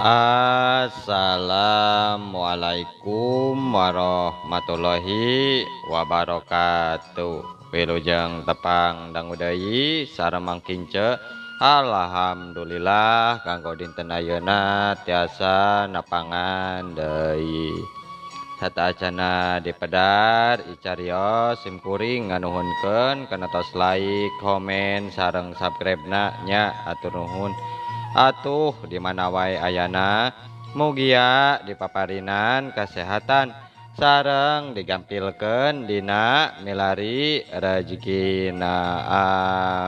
Assalamualaikum warahmatullahi wabarakatuh. Wilujeng tepang dangu deui sareng Mang Kince. Alhamdulillah kanggo dinten ayeuna tiasa napangan deui. Sataacana dipedar icarios simkuring nganuhunkeun kana tos like, komen sareng subscribe-na nya atur nuhun. Atuh di mana wae ayana mugia dipaparinan kasehatan sareng digampilkeun dina milari rejekina,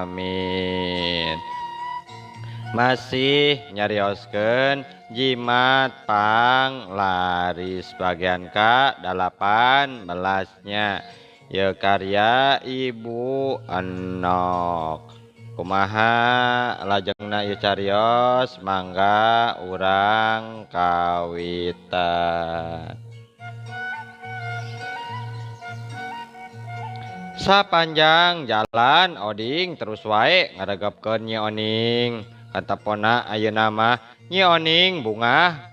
amin. Masih nyarioskeun jimat pang laris bagian ka 18 nya ye karya Ibu Enok. Kumaha lajengna ieu carios mangga urang kawitan. Sapanjang jalan Oding terus wae ngaregepkeun Nyi Oning. Katepona ayeuna mah Nyi Oning bungah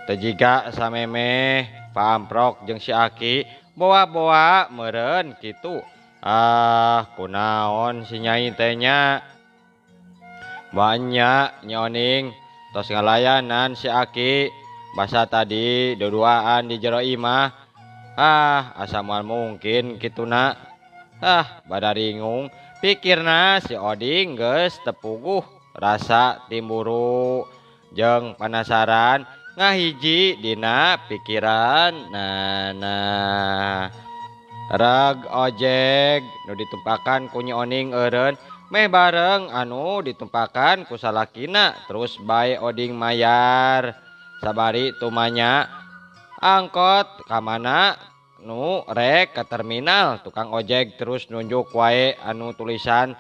teu jiga samemeh paamprok jeung si Aki boa-boa meureun kitu. Ah, kunaon si Nyai teh nya? Banyak Nyi Oning tos ngalayanan si Aki basa tadi duduaan di jero imah. Ah, asa moal mungkin kituna. Ah, badaringung pikirna si Oding geus tepuguh rasa timburu jeung penasaran ngahiji dina pikiran nana. Reg ojek nu ditumpakan ku Nyi Oning eureun meh bareng anu ditumpakan ku salakina terus bae Oding mayar. Sabari tumanya angkot ka mana nu rek ka terminal, tukang ojek terus nunjuk wae anu tulisan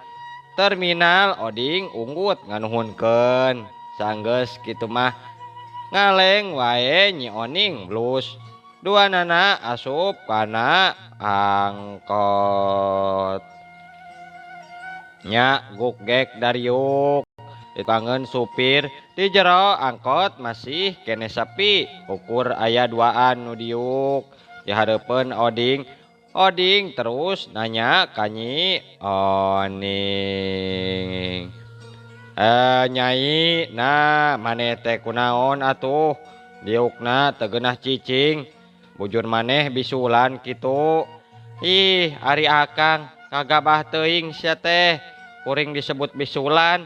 terminal. Oding unggut nganuhunkeun. Sanggeus kitu mah ngaleng wae Nyi Oning blus. Dua nana asup kana angkot. Nya gugek dariuk dipangeun supir di jero angkot masih kene sepi ukur aya duaan nu diuk di hareupeun Oding. Oding terus nanya ka Nyi Oning. Nyai, nah maneh teh kunaon atuh diukna teu geunah cicing bujur maneh bisulan kitu. Ih, ari akang kagabah teuing sia teh kuring disebut bisulan.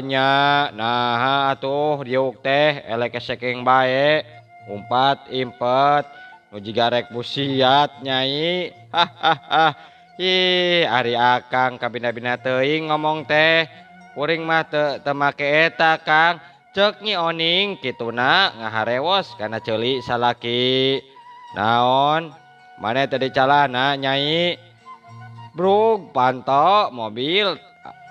Nya naha atuh diuk teh elek kesekeng bae umpat impet nu jiga rek busiat nyai. Hahaha. Ih, ari akang kabina-bina teuing ngomong teh kuring mah teu make eta Kang. Ceuk Nyi Oning kituna ngaharewos kana ceuli salaki. Naon maneh teh dicalana nyai? Brug panto mobil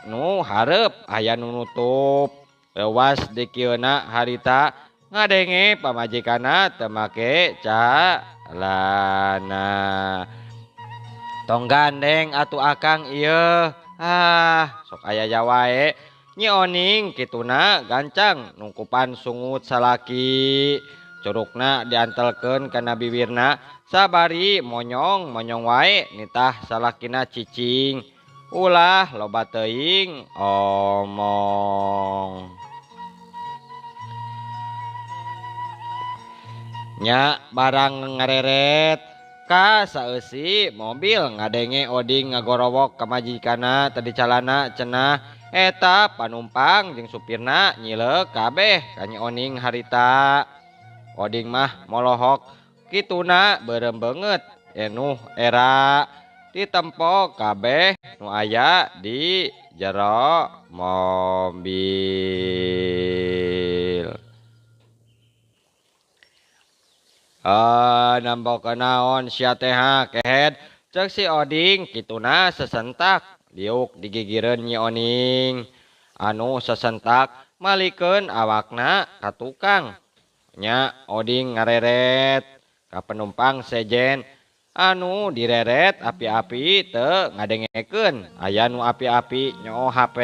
nu hareup aya nu nutup. Leuwas dikieuna harita ngadenge pamajikanna teu make calana. Tong gandeng atuh akang ieu. Ah, sok aya wae. Nyi Oning kituna gancang nungkupan sungut salaki. Curugna diantelkeun kana bibirna sabari monyong monyong wae nitah salakina cicing. Ulah loba teuing omong. Nya barang ngareret ka saeusi mobil ngadenge Oding ngagorowok ka majikanna tadi calana cenah. Eta panumpang jeung supirna nyileuk kabeh ka Nyi Oning harita. Oding mah molohok kituna beureum beungeut enuh era ditempo kabeh nu aya di jero mobil. Nambok naon sia teh kehed ceuk si Oding kituna sesentak. Diuk digigireun Nyi Oning anu sesentak malikeun awakna ka tukang. Nya Oding ngareret ka penumpang sejen anu direret api-api teu ngadengekeun aya nu api-api nyoo HP.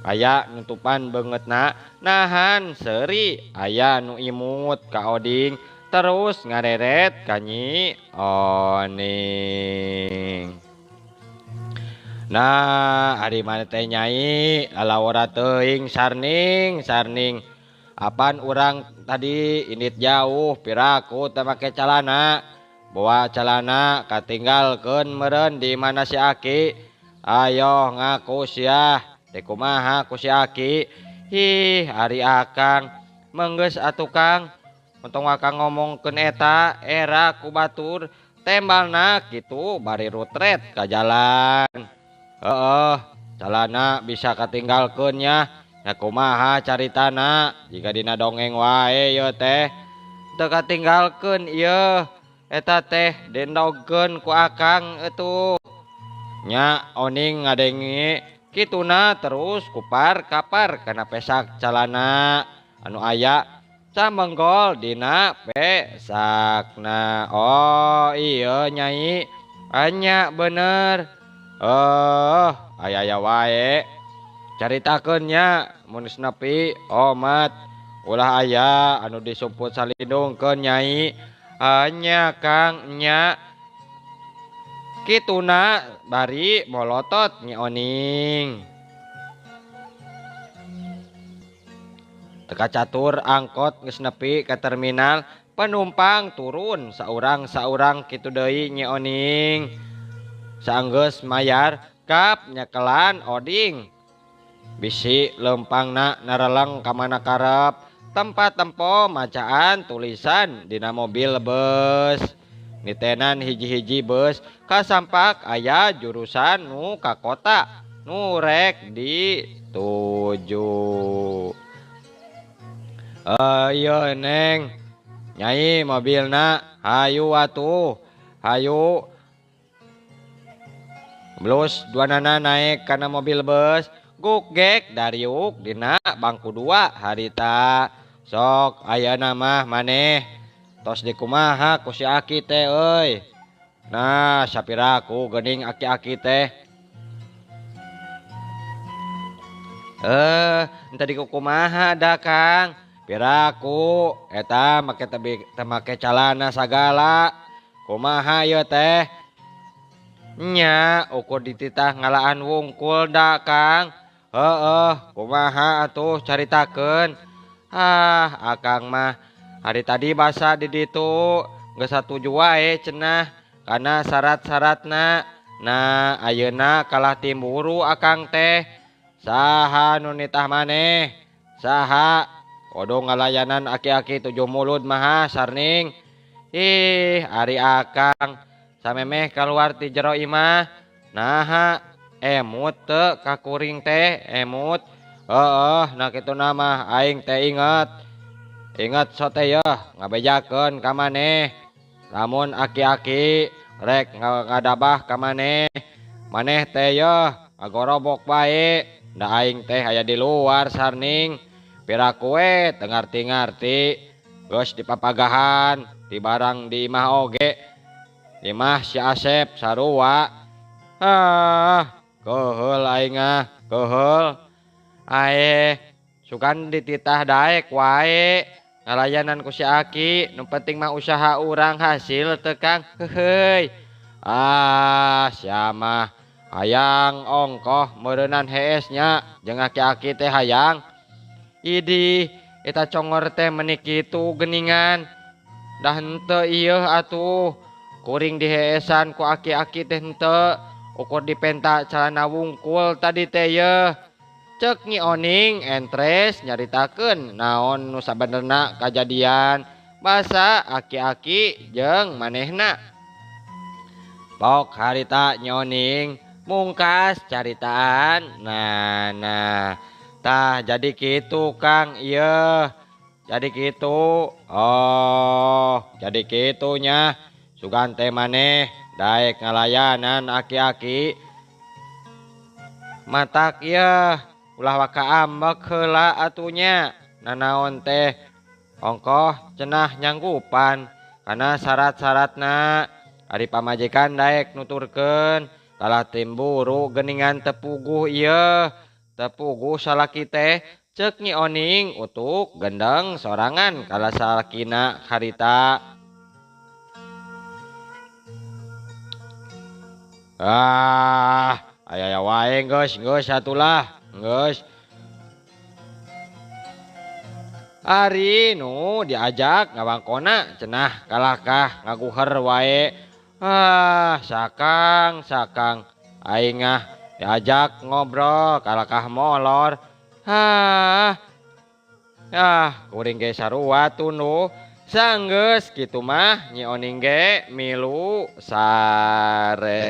Kaya nutupan beungeutna nahan seuri aya nu imut ka Oding terus ngareret ka Nyi Oning. Nah, ari maneh teh Nyai lalawora teuing sarning sarning. Apan urang tadi indit jauh piraku teu make calana. Bawa calana katinggalkeun meureun di mana si Aki. Ayo ngaku sia teh kumaha ku si Aki. Ih, ari akang menggeus atuh Kang. Untung akang ngomongkeun eta era ku batur tembalna kitu bari rutret ka jalan. Heeh, calana bisa katinggalkeun nya. Nya kumaha caritana jiga dina dongeng wae ieu teh. Teu katinggalkeun ieu eta teh dendogkeun ku akang atuh. Nya Oning ngadenge kituna terus kupar kapar kana pesak calana anu aya camenggol dina pesakna. Oh iya Nyai, anya bener. Aya-aya wae caritakeun nya mun geus nepi omat ulah aya anu disumput salindungkeun Nyai. Anya Kang nya kituna bari molotot Nyi Oning. Teka catur angkot geus nepi ka terminal, penumpang turun saurang-saurang kitu deui Nyi Oning. Saenggeus mayar kap nyekelan Oding. Bisi lempangna nareleng ka mana karep, tempat tempo macaan tulisan dina mobil bus. Nitenan hiji-hiji bus kasampak aya jurusan nu ka kota nu rek dituju. Iya Neng, Nyai mobilna hayu atuh, hayu. Blus duanana naik kana mobil bus, gugek dariuk dina bangku 2 harita. Sok ayeuna mah maneh tos dikumaha ku si Aki teh euy. Nah, sapiraku geuning aki-aki teh. Entah dikukumaha da Kang. Piraku eta make tebi teu make calana sagala. Kumaha ieu teh? Nya ukur dititah ngalaan wungkul da Kang. Heeh, kumaha atuh caritakeun. Ah, akang mah hari tadi basa di ditu geus satuju wae cenah kana syarat-syaratna. Nah, ayeuna kalah timburu akang teh. Saha nu nitah maneh? Saha? Kodo ngalayanan aki-aki 7 mulud mah sarning. Ih, ari akang samemeh kaluar ti jero imah. Naha emut teu ka kuring teh emut. Heeh, nah kitu mah aing teh inget. Inget sote yeuh ngabejakeun ka maneh. Lamun aki-aki rek ngadabah ka maneh, maneh teh yeuh ngagorobok bae. Da aing teh aya di luar sarning. Piraku we teu ngarti-ngarti geus dipapagahan di barang di imah oge. Imah si Asep sarua. Ah, keuheul aing ah, keuheul. Ae, sugan dititah daek wae ngalayanan ku si Aki, nu penting mah usaha urang hasil teu Kang. Heuheuy. Ah, sia mah hayang ongkoh meureunan hees nya jeung aki-aki teh hayang. Idih, eta congor teh meuni kitu geuningan. Dah henteu ieu atuh. Kuring diheesan ku aki-aki teh henteu, ukur dipenta calana wungkul tadi teh yeuh. Cek Nyi Oning entres nyaritakeun naon nu sabenerna kajadian basa aki-aki jeung manehna. Pok harita Nyi Oning mungkas caritaan. Nah, nah. Tah jadi kitu Kang ieu. Jadi kitu. Oh, jadi kitu nya. Sugan teh maneh daek ngalayanan aki-aki. Matak ieu ulah waka ambek heula atunya. Nanaon teh ongkoh cenah nyanggupan kana syarat-syaratna. Ari pamajikan daek nuturkeun kalah timburu geuningan teu puguh ieu. Teu puguh salaki teh ceuk Nyi Oning utuk gendeng sorangan kala salakina harita. Ah, aya wae geus geus atulah geus. Ari nu diajak ngawangkona cenah kalakah ngaguher wae. Ah, sakang sakang aing ah diajak ngobrol kalakah molor. Hah. Ah, kuring ge sarua tunduh. Sanggeus kitu mah Nyi Oning ge milu sare.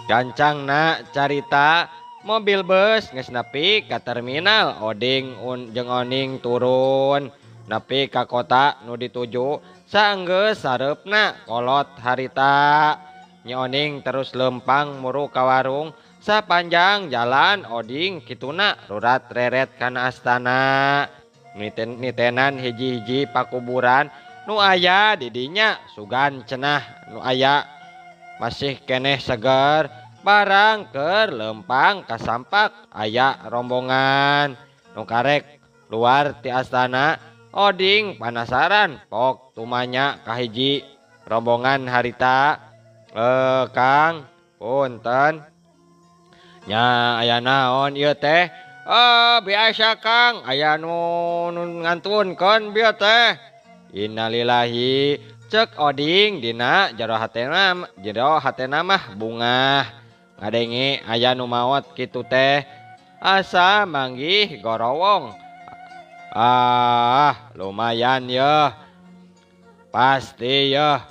Gancangna carita mobil bus geus nepi ka terminal Oding jeung Oning turun nepi ka kota nu dituju sanggeus sareupna kolot harita. Nyi Oning terus lempang muru ka warung sapanjang jalan Oding kituna rurat reret kana astana nitenan hiji-hiji pakuburan nu aya di dinya sugan cenah nu aya masih keneh seger barang keur lempang kasampak aya rombongan nu karek luar ti astana. Oding panasaran pok tumanya kahiji rombongan harita. Kang punten nya aya naon ieu teh? Biasa Kang aya nu ngantunkeun bieu teh. Innalillahi cek Oding dina jero hatena mah bungah ngadenge aya nu maot kitu teh asa manggih gorowong. Ah, lumayan yeuh. Pasti yeuh.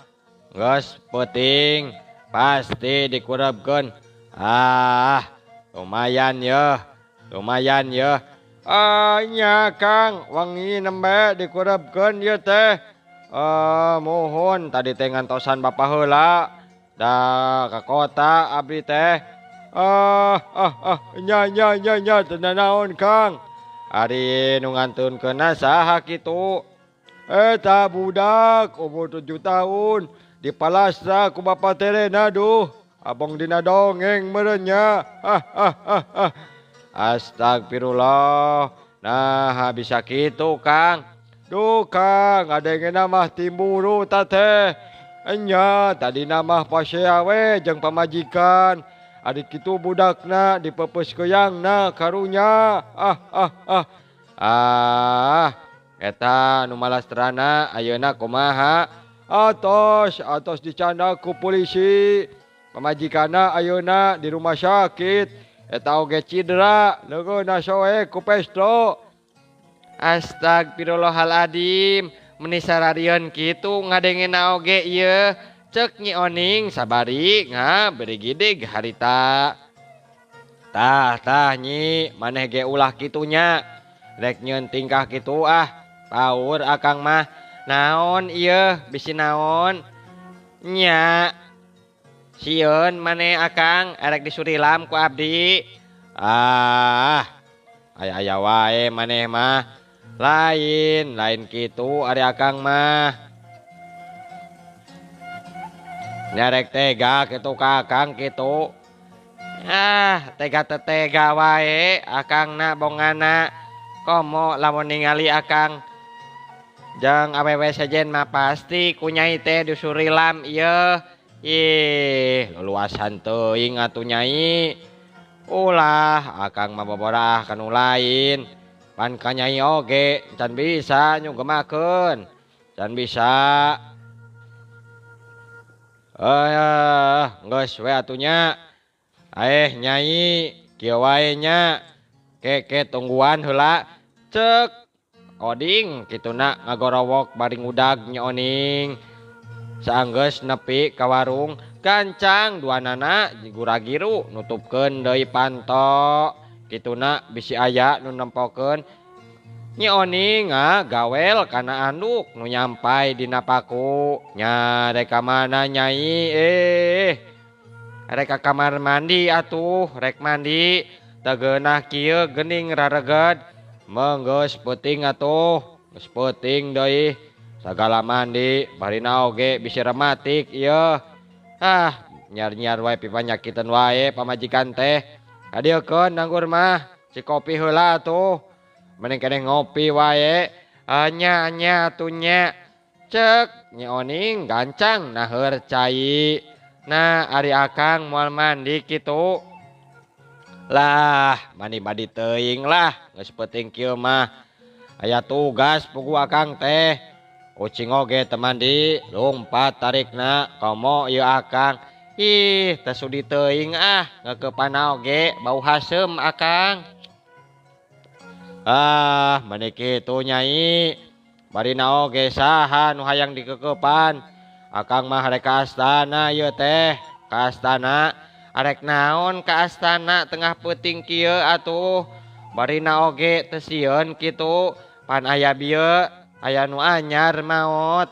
Geus peuting pasti dikurebkeun. Ah, lumayan yeuh. Lumayan yeuh. Ah, nya Kang, wengi nembe dikurebkeun ieu teh. Muhun tadi teh ngantosan bapa heula da ka kota abdi teh. Nya nya nya nya teu naon Kang. Ari nu ngantunkeunna saha kitu? Eta budak umur 7 tahun dipalastra ku bapa terena duh. Abong dina dongeng meureun nya. Astagfirullah. Nah bisa kitu Kang. Duh Kang, ngadengena mah timburu ta teh. Enya tadina mah pasea we jeung pamajikan. Ari kitu budakna dipepeus keuyangna karunya. Ah, eta nu malastrana ayeuna kumaha? Atos dicandak ku polisi. Pamajikanna ayeuna di rumah sakit. Eta oge cidera, leungeunna soek ku pestro. Astagfirullahaladzim, meni sararieun kitu ngadengena oge ieu. Cek Nyi Oning sabari ngaberigidig harita. Tah tah Nyi, maneh ge ulah kitunya. Rek nyeun tingkah kitu ah, paur akang mah. Naon ieu bisi naon? Nya. Sieun maneh akang erek disurilam ku abdi. Ah, aya-aya wae maneh mah. Lain, lain kitu ari akang mah. Nyarek tega kitu ka akang kitu. Ah, tega tetega wae akangna bongana. Komo lamun ningali akang jeung awewe sejen mah pasti ku nyai teh disurilam ieu. Ih, luluasan teuing atuh nyai. Ulah akang mah boborah ka nu lain. Pan ka nyai oge can bisa nyugemakeun. Can bisa. Geus we atuh nya. Nyai kieu wae nya. Keke tungguan heula. Cek Oding kituna ngagorowok bari ngudag Nyi Oning. Saanggeus nepi ka warung gancang duanana guragiru nutupkeun deui panto. Kituna bisi aya nu nempokeun. Nyi Oning gawel kana anduk nu nyampai dina paku. Nya rek ka mana nyai? Rek ka kamar mandi atuh, rek mandi. Teu geunah kieu geuning rareged. Menggeus peuting atuh, geus peuting deui. Sagala mandi barina oge bisi rematik ieu. Ah, nyiar-nyiar wae pipanyakiteun wae pamajikan teh. Kadieukeun anggur mah, si kopi heula atuh. Mending keneh ngopi wae. Nya nya atuh nya. Cek Nyi Oning gancang naheur cai. Nah, ari akang moal mandi kitu. Lah, mandi-mandi teuing lah, geus peuting kieu mah. Aya tugas pugu akang teh. Ucing oge teu mandi, lumpat tarikna komo ieu akang. Ih, teu sudi teuing ah, ngeukeupana oge bau haseum akang. Ah, meni kitu nyai. Barina oge saha nu hayang dikeukepan. Akang mah rek ka astana ieu teh, ka astana. Arek naon ka astana tengah peuting kieu atuh. Barina oge teu sieun kitu, pan aya bieu aya nu anyar maot.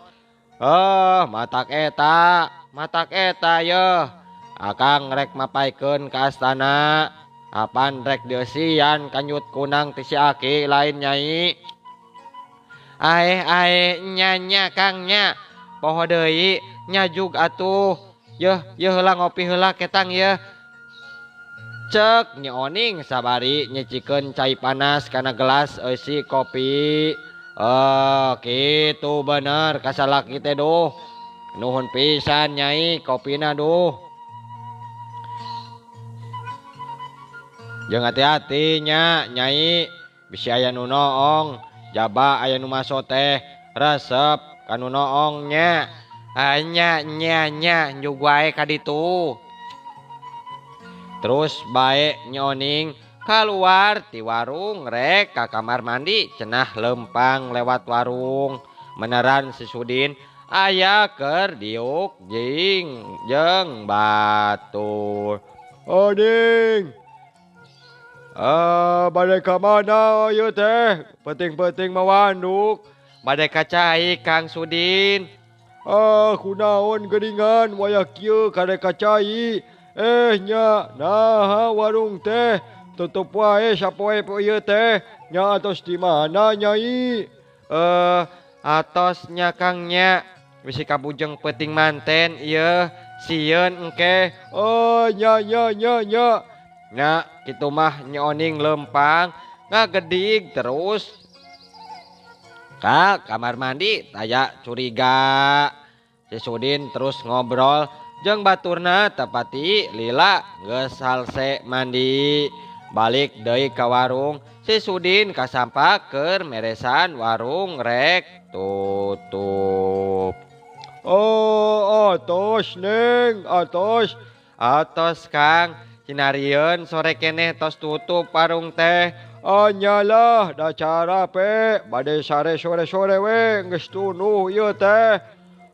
Oh, matak eta yeuh. Akang rek mapaikeun ka astana. Apan rek dieusian kanjut kunang ti si aki lain nyai. Aeh aeh nya nya Kang nya. Poho deui nyajug atuh. Yeuh yeuh heula ngopi heula ketang yeuh. Cek Nyi Oning sabari nyicikeun cai panas kana gelas eusi kopi. Oh, kitu bener kasalaki teh duh. Nuhun pisan nyai kopina duh. Jeung hati-hati nya nyai, bisi aya nu noong, jaba aya nu maso teh resep ka nu noong nya. Nya nya nya njug wae ka ditu. Terus bae Nyi Oning kaluar ti warung rek ka kamar mandi cenah lempang lewat warung. Meneran si Sudin aya keur diuk jeung jeung batur. Oning. Ah, bade ka mana ieu teh? Penting-penting mawa anduk. Bade ka cai Kang Sudin. Ah, kunaon geuningan wayah kieu kade ka cai. Nya, naha warung teh tutup wae sapoe ieu teh. Nya atos di mana nyai? Atos nya Kang nya. Bisi kabujeng peuting manten ieu, sieun engke. Oh, nya nya nya nya. Nya kitu mah Nyi Oning lempang ngagedig terus ka kamar mandi taya curiga. Si Sudin terus ngobrol jeung baturna tepati lila geus salse mandi. Balik deui ka warung, si Sudin kasampak keur meresan warung rek tutup. Oh, atos Neng, atos. Atos Kang, cinarieun sore keneh tos tutup warung teh. Anyalah da cara pe, bade sare sore-sore we geus tunuh ieu teh.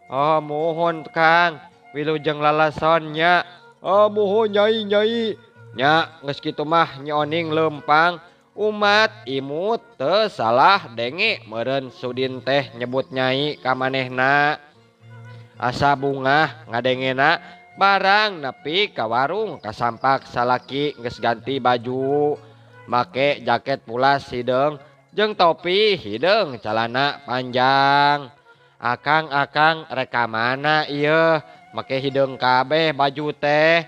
Oh, muhun Kang, wilujeng lalason nya. Ah, muhun nyai nyai. Nya geus kitu mah Nyi Oning lempang umat imut teu salah denge meureun Sudin teh nyebut nyai ka manehna. Asa bungah ngadengena barang nepi ka warung kasampak salaki geus ganti baju, make jaket pulas hideung jeung topi hideung calana panjang. Akang-akang rek ka mana ieu make hideung kabeh baju teh.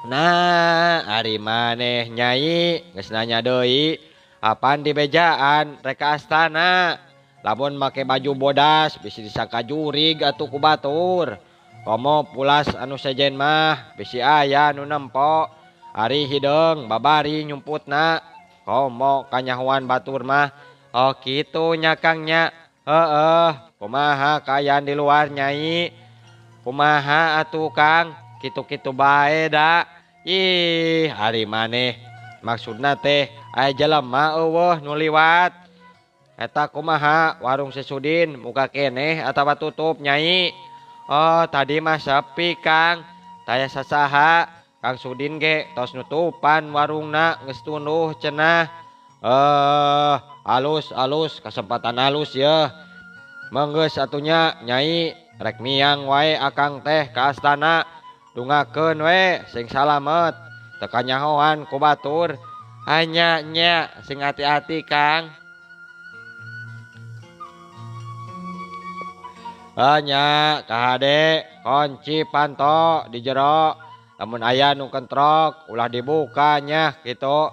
Nah, ari maneh nyai geus nanya deui, apan dibejaan rek ka astana. Lamun make baju bodas bisi disangka jurig atuh ku batur. Komo pulas anu sejen mah bisi aya nu nempo. Ari hideung babari nyumputna. Komo kanyahoan batur mah. Oh kitu nya Kang nya. Heeh, kumaha kaayaan di luar nyai? Kumaha atuh Kang? Kitu-kitu bae da. Ih, ari maneh maksudna teh aya jelema eueuh nu liwat. Eta kumaha warung si Sudin muka keneh atawa tutup nyai? Oh, tadi mah sepi Kang. Taya sasaha. Kang Sudin ge tos nutupan warungna geus tunduh cenah. Alus alus kesempatan alus yeuh. Menggeus atunya nyai rek miang wae akang teh ka astana. Dungakeun we sing salamet. Teu kanyahoan ku batur. Hanya nya sing hati-hati Kang. Nya kahade kunci panto di jero lamun aya nu kentrok ulah dibuka nya kitu.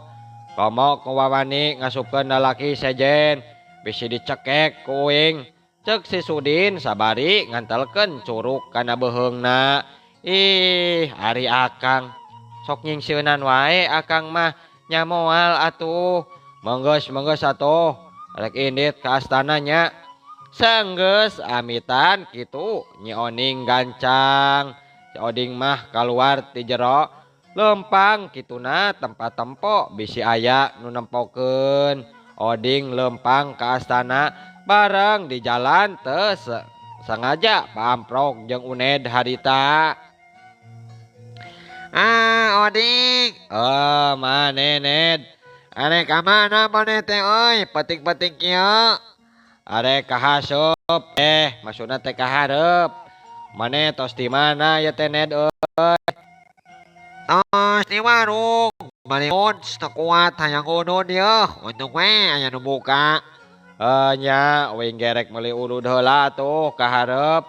Komo ku wawani ngasupkeun lalaki sejen bisi dicekek ku uing. Cek si Sudin sabari ngantelkeun curuk kana beuheungna. Ih, ari akang sok nyingsieunan wae akang mah nya moal atuh. Menggeus atuh rek indit ka astana nya. Sanggeus amitan kitu Nyi Oning gancang. Si Oding mah kaluar ti jero lempang kituna tempat tempo bisi aya nu nempokeun. Oding lempang ka astana bareng di jalan teu sengaja paamprok jeung Uned harita. Ah, Oding. Oh, maneh Ned. Arek ka mana maneh teh euy? Penting-penting kieu. Arek kahasup maksudna teh kahareup. Maneh tos di mana ya teh Ned euy? Tos di warung. Maneh ons teu kuat hayang udud yeuh. Untung we aya nu buka. Nya uing gerek meuli udud heula atuh kahareup.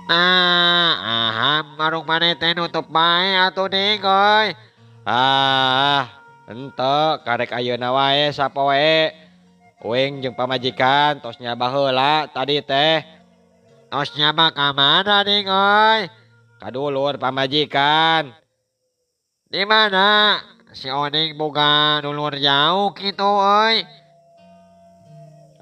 Nah, aham warung maneh teh nutup bae atuh ding euy. Ah, henteu karek ayeuna wae sapoe. Uing jeung pamajikan tos nyaba heula tadi teh. Tos nyaba ka mana ding euy? Ka dulur pamajikan. Di mana? Si Oding boga dulur jauh kitu euy.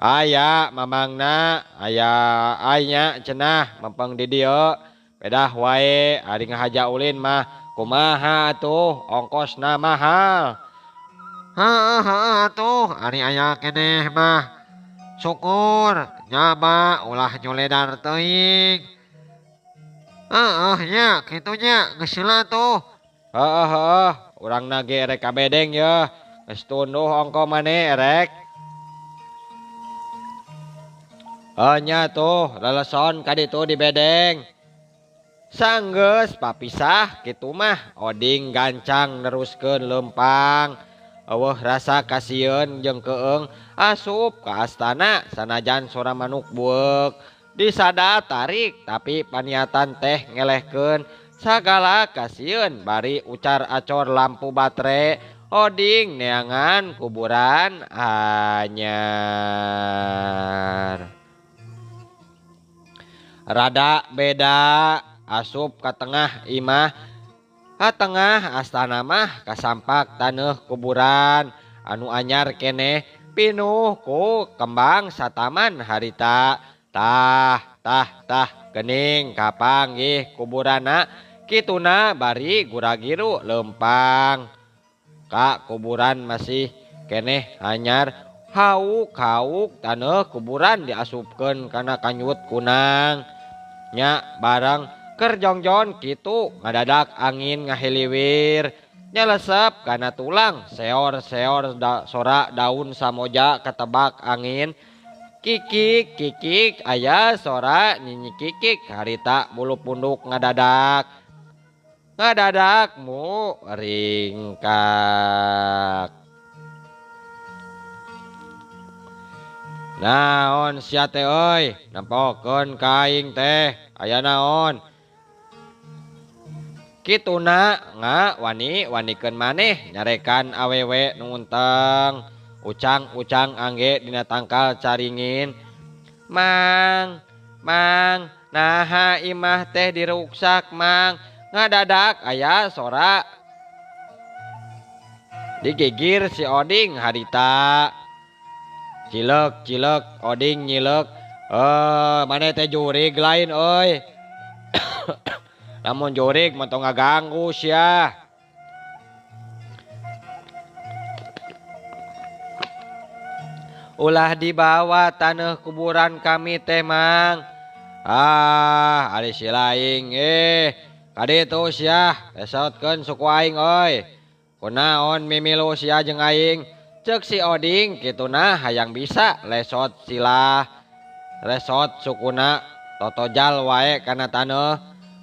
Aya mamangna, aya aya cenah mempeng di dieu. Pedah wae ari ngahaja ulin mah kumaha atuh ongkosna mahal. Heeh heeh atuh ari aya keneh mah. Syukur nyaba ulah nyoledar teuing. Heeh nya kitu nya geus heula tuh. Heeh heeh urangna ge rek ka bedeng yeuh. Geus tunduh ongko maneh rek. Nya tuh leleson ka ditu di bedeng. Sanggeus papisah kitu mah Oding gancang neruskeun lempang. Eueuh rasa kasieun jeung keung asup ka astana sanajan sora manuk bueuk. Disada tarik tapi paniatan teh ngelehkeun sagala kasieun bari ucar acor lampu batre. Oding neangan kuburan anyar. Rada beda asup ka tengah imah. Ka tengah astana mah kasampak taneuh kuburan anu anyar keneh pinuh ku kembang sataman harita. Tah tah tah gening kapanggih kuburanna kituna bari guragiru lempang. Ka kuburan masih keneh anyar hauk-hauk taneuh kuburan diasupkeun kana kanyut kunang. Nya bareng kerjongjon kitu ngadadak angin ngahiliwir nyelesep kana tulang seor-seor sora daun samoja ketebak angin. Kikik kikik aya sora nyinyi kikik harita bulu punduk ngadadak ngadadak mu ringkak. Naon sia teh euy nempokeun ka aing teh aya naon? Kituna nga wani wanikeun maneh nyarekan awewe nu unteng. Ucang-ucang angge dina tangkal caringin. Mang, mang, naha imah teh diruksak mang. Ngadadak aya sora digigir si Oding harita. Cilek cilek Oding nyilek. Maneh teh jurig lain euy. Lamun jurig mah tong ngaganggu sia. Ulah dibawa taneuh kuburan kami teh mang. Ah, ari si laing kaditu sia esotkeun suku aing euy. Kunaon mimilu sia jeung aing? Ceuk si Oding kituna hayang bisa lesot silah. Lesot sukuna totojal wae kana taneuh.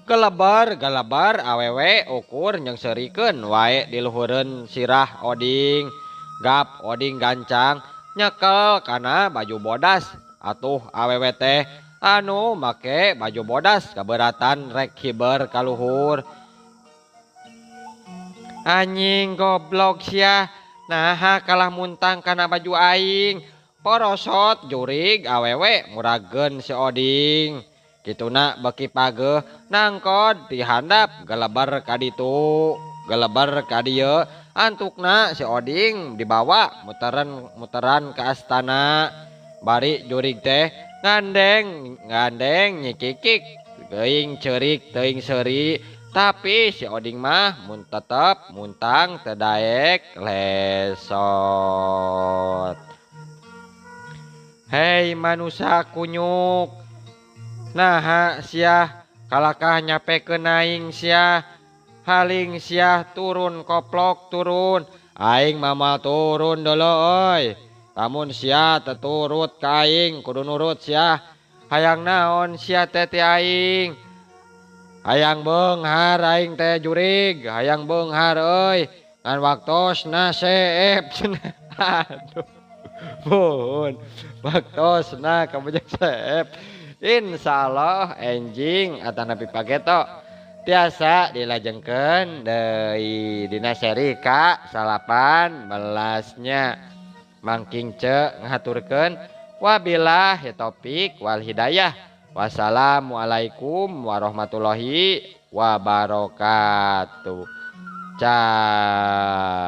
Gelebar gelebar awewe ukur nyeungseurikeun wae di luhureun sirah Oding. Gap Oding gancang nyekel kana baju bodas atuh awewe teh Anu make baju bodas kaberatan rek hiber kaluhur. Anjing goblok sia, naha kalah muntang kana baju aing. Porosot jurig awewe murageun si Oding. Kituna beki pageuh nangkod dihandap geleber ka ditu, geleber ka dieu. Antukna si Oding dibawa muteran ka astana. Bari jurig teh ngandeng ngandeng nyikikik teuing ceurik teuing seuri. Tapi si Oding mah mun tetep muntang teu daek lesot. Hei manusia kunyuk, naha sia kalakah nyapekeun aing sia. Haling sia turun koplok turun. Aing mah turun dulu oi. Lamun sia teturut ka aing kudu nurut sia. Hayang naon sia teh ti aing. Hayang beunghar aing teh jurig, hayang beunghar euy. Ngan waktosna seep cenah. Aduh. Mohon waktosna kabujang seep. Insyaallah enjing atanapi pageto tiasa dilajengkeun deui dina seri ka 18-nya. Mangking ce ngahaturkeun wabillahi taufik wal hidayah. Wassalamualaikum warahmatullahi wabarakatuh. Cah.